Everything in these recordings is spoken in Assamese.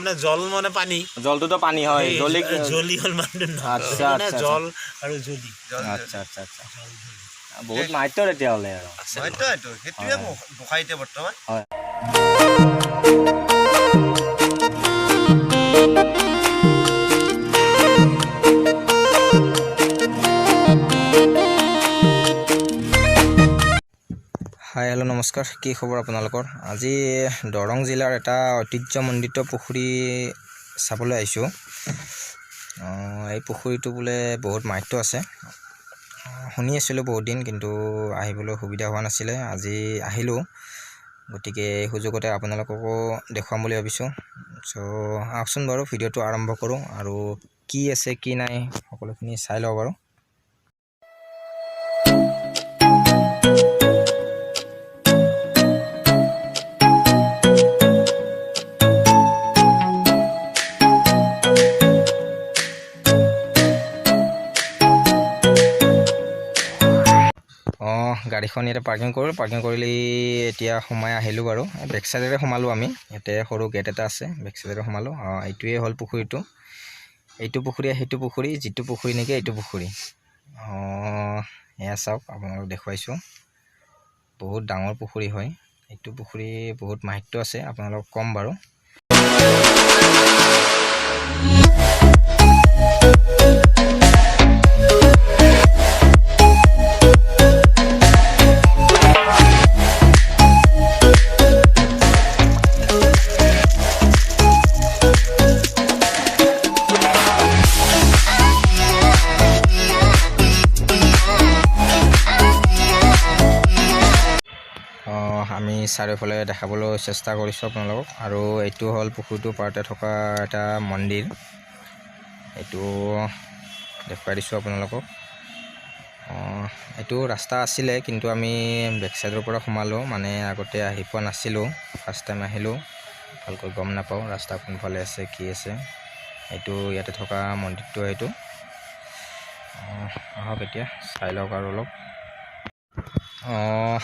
তাৰমানে জল মানে পানী। জলটোতো পানী হয়। এই জলি। জলি হ'ল মানুহটোৰ নাম। আচ্ছা, মানে আচ্ছা, জল আৰু জলি। আচ্ছা আচ্ছা আচ্ছা, বহুত মাহাত্য তেতিয়াহ'লে আৰু। আছে। হয়তো এইটো সেইটোৱে গোসাঁই এতিয়া বৰ্তমান। হয়। হাই, হেল্ল', নমস্কাৰ, কি খবৰ আপোনালোকৰ? আজি দৰং জিলাৰ এটা ঐতিহ্যমণ্ডিত পুখুৰী চাবলৈ আহিছোঁ। এই পুখুৰীটো বোলে বহুত মাহাত্য আছে। শুনি আছিলোঁ বহুত দিন, কিন্তু আহিবলৈ সুবিধা হোৱা নাছিলে। আজি আহিলোঁ, গতিকে এই সুযোগতে আপোনালোককো দেখুৱাম বুলি ভাবিছোঁ। চ' আহকচোন বাৰু, ভিডিঅ'টো আৰম্ভ কৰোঁ আৰু কি আছে কি নাই সকলোখিনি চাই লওঁ বাৰু। অঁ, গাড়ীখন ইয়াতে পাৰ্কিং কৰোঁ। পাৰ্কিং কৰিলি এতিয়া সোমাই আহিলোঁ বাৰু। বেক চাইডেৰে সোমালোঁ আমি। ইয়াতে সৰু গেট এটা আছে, বেক চাইডেৰে সোমালোঁ। অঁ, এইটোৱে হ'ল পুখুৰীটো। এইটো পুখুৰী, সেইটো পুখুৰী, যিটো পুখুৰী নেকি এইটো পুখুৰী। অঁ, এয়া চাওক, আপোনালোক দেখুৱাইছোঁ। বহুত ডাঙৰ পুখুৰী হয় এইটো। পুখুৰী বহুত মাহাত্য আছে, আপোনালোকক ক'ম বাৰু। অঁ, আমি চাৰিওফালে দেখাবলৈ চেষ্টা কৰিছোঁ আপোনালোকক। আৰু এইটো হ'ল পুখুৰীটোৰ পাৰতে থকা এটা মন্দিৰ, এইটো দেখুৱাই দিছোঁ আপোনালোকক। অঁ, এইটো ৰাস্তা আছিলে, কিন্তু আমি বেক চাইডৰ পৰা সোমালোঁ। মানে আগতে আহি পোৱা নাছিলোঁ, ফাৰ্ষ্ট টাইম আহিলোঁ, ভালকৈ গম নাপাওঁ ৰাস্তা কোনফালে আছে কি আছে। এইটো ইয়াতে থকা মন্দিৰটো এইটো। অঁ, আহক এতিয়া চাই লওক আৰু অলপ। অঁ,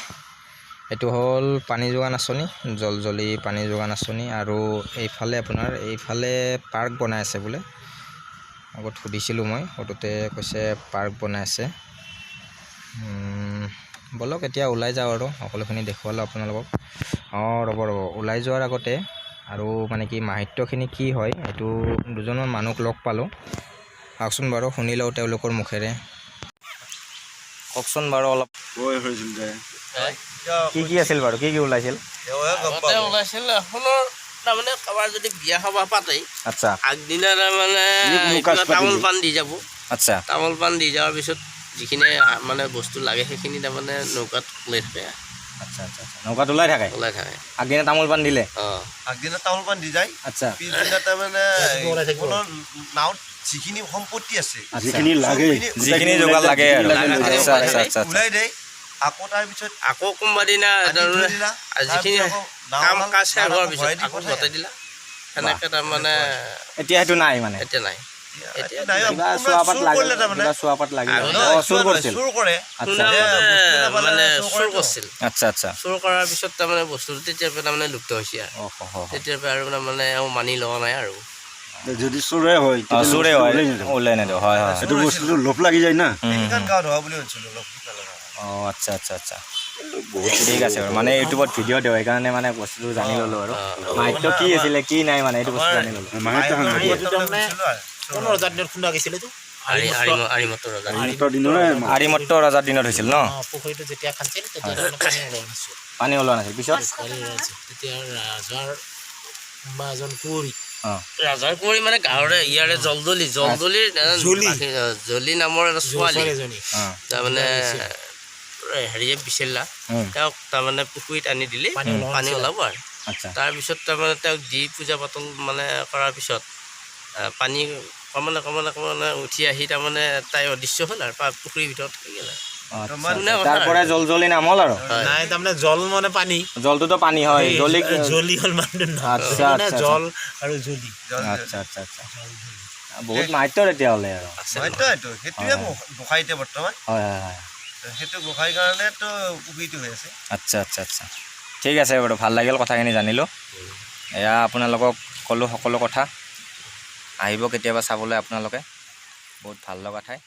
এইটো হ'ল পানী যোগান আঁচনি, জল জলি পানী যোগান আঁচনি। আৰু এইফালে আপোনাৰ এইফালে পাৰ্ক বনাই আছে বোলে। আগত সুধিছিলোঁ মই, সোধোতে কৈছে পাৰ্ক বনাই আছে। ব'লক এতিয়া ওলাই যাওঁ আৰু সকলোখিনি দেখুৱালোঁ আপোনালোকক। অঁ, ৰ'ব ৰ'ব, ওলাই যোৱাৰ আগতে আৰু মানে কি মাহাত্যখিনি কি হয় এইটো দুজনমান মানুহক লগ পালোঁ। আহকচোন বাৰু, শুনি লওঁ তেওঁলোকৰ মুখেৰে। কওকচোন বাৰু অলপ। কি কি আছিল বাৰু, কি কি ওলাইছিল? তেওঁহে গম আগতে পাব। ওলাইছিল সোণৰ, তাৰমানে কাৰোবাৰ যদি বিয়া সভা পাতে, আগদিনা তাৰমানে মুখাজ কিবা তামোল পাতিলে। পাণ দি যাব। তামোল পাণ দি যোৱাৰ পিছত যিখিনি মানে বস্তু লাগে সেইখিনি তাৰমানে নৌকাত ওলাই থাকে। আচ্ছা আচ্ছা আচ্ছা, নৌকাত ওলাই থাকে। ওলাই থাকে। আগদিনা তামোল পাণ দিলে। অঁ। আগদিনা তামোল পাণ দি যায়। পিছদিনা তাৰমানে ৰাতিপুৱা ওলাই থাকিব। কোনো নাৱত যিখিনি সম্পত্তি আছে, যিখিনি লাগে। যিখিনি যোগাৰ লাগে আৰু। যিখিনি লাগে। আচ্ছা আচ্ছা আচ্ছা আচ্ছা। ওলাই দিয়ে। আকৌ তাৰপিছত আকৌ কোনোবা দিনা আনি থৈ তাৰমানে দিলা, যিখিনি তাৰপিছত আকৌ নাও কাম ওলাল, কাজ শেষ নাওত হোৱাৰ আকৌ পিছত ভৰাই দি আকৌ পঠায়। গতাই দিলা, সেনেকে তাৰমানে। এতিয়া সেইটো নাই মানে? এতিয়া নাই। এতিয়া এতিয়া নাই। কিবা কোনোবাই চোৱাপাত চুৰ লাগে, কৰিলে তাৰমানে। কিবা চোৱাপাত লাগিলে। আগতে অ, চুৰ কৰিছিল। চুৰ কৰে। আচ্ছা। শুনা বস্তু মানে নাপালে মানে চুৰ চুৰ কৰেতো। কৰিছিল। আচ্ছা আচ্ছা। চুৰ কৰাৰ পিছত তাৰমানে বস্তুটো তেতিয়াৰ পৰা তাৰমানে লুপ্ত হৈছে আৰু। অ হ, হ, হ। তেতিয়াৰ পৰা আৰু তাৰমানে আৰু মানি লোৱা নাই আৰু। যদি চোৰে হয়, অ, চোৰে হয়, ওলাই নাযাব। ওলাই নাযাব, হয় হয়। এইটো বস্তুটো লোভ লাগি যায় না। সেইখন গাঁৱত হোৱা বুলি শুনিছিলোঁ, লক্ষীপালৰ গাঁৱত। অঁ, আচ্ছা আচ্ছা আচ্ছা, ঠিক আছে বাৰু। মানে ইউটিউবত ভিডিঅ' দিওঁ, সেইকাৰণে মানে বস্তুটো জানি ল'লোঁ আৰু মাহাত্য কি আছিলে কি নাই, মানে এইটো বস্তু জানি ল'লোঁ। মাহেকটো সাংঘাতিক। এইটো তাৰমানে কোন ৰজাৰ দিনত খুন্দা গৈছিল এইটো? আৰিমত্ত ৰজা। আৰিমত্তৰ দিনৰে। আৰিমত্ত ৰজাৰ দিনত হৈছিল ন? অঁ, পুখুৰীটো যেতিয়া খান্দিছিল তেতিয়া তাৰমানে পানী ওলোৱা নাছিল। পানী ওলোৱা নাছিল, পিছত? পানী ওলোৱা নাছিল। তেতিয়া ৰাজাৰ কোনোবা এজন কুঁৱৰী। অঁ। ৰাজাৰ কুঁৱৰী মানে গাঁৱৰে ইয়াৰে জলদলি জলদলিৰ জলি। জলি নামৰ এটা ছোৱালী। ছোৱালী এজনী। তাৰমানে হেৰিয়ে বিচাৰিলা, তেওঁক তাৰমানে পুখুৰীত আনি দিলে পানী ওলোৱা পানী নাছিল। ওলাব আৰু। তাৰপিছত তাৰমানে তেওঁক দি পূজা পাতল মানে কৰাৰ পিছত পানী ক্ৰমান্বয়ে ক্ৰমান্বয়ে ক্ৰমান্বয়ে উঠি আহি তাৰমানে তাই অদৃশ্য হ'ল আৰু পুখুৰীৰ ভিতৰত থাকি গ'ল আৰু। আচ্ছা। কোনে কথা তাৰ পৰাই জল জলি নাম হ'ল আৰু। হয়। নাই, তাৰমানে জল মানে পানী। জলটোতো পানী হয়। এই জলি। জলি হ'ল মানুহটোৰ নাম। আচ্ছা, মানে আচ্ছা, জল আৰু জলি। আচ্ছা আচ্ছা আচ্ছা, বহুত মাহাত্য তেতিয়াহ'লে আৰু। আছে। হয়তো এইটো সেইটোৱে গোসাঁই এতিয়া বৰ্তমান। হয় হয় হয়। সেইটো গোসাঁইৰ কাৰণেতো পুখুৰীটো হৈ আছে। আচ্ছা আচ্ছা আচ্ছা, ঠিক আছে বাৰু, ভাল লাগিল, কথাখিনি জানিলোঁ। এয়া আপোনালোকক ক'লোঁ সকলো কথা। আহিব কেতিয়াবা চাবলৈ আপোনালোকে, বহুত ভাল লগা ঠাই।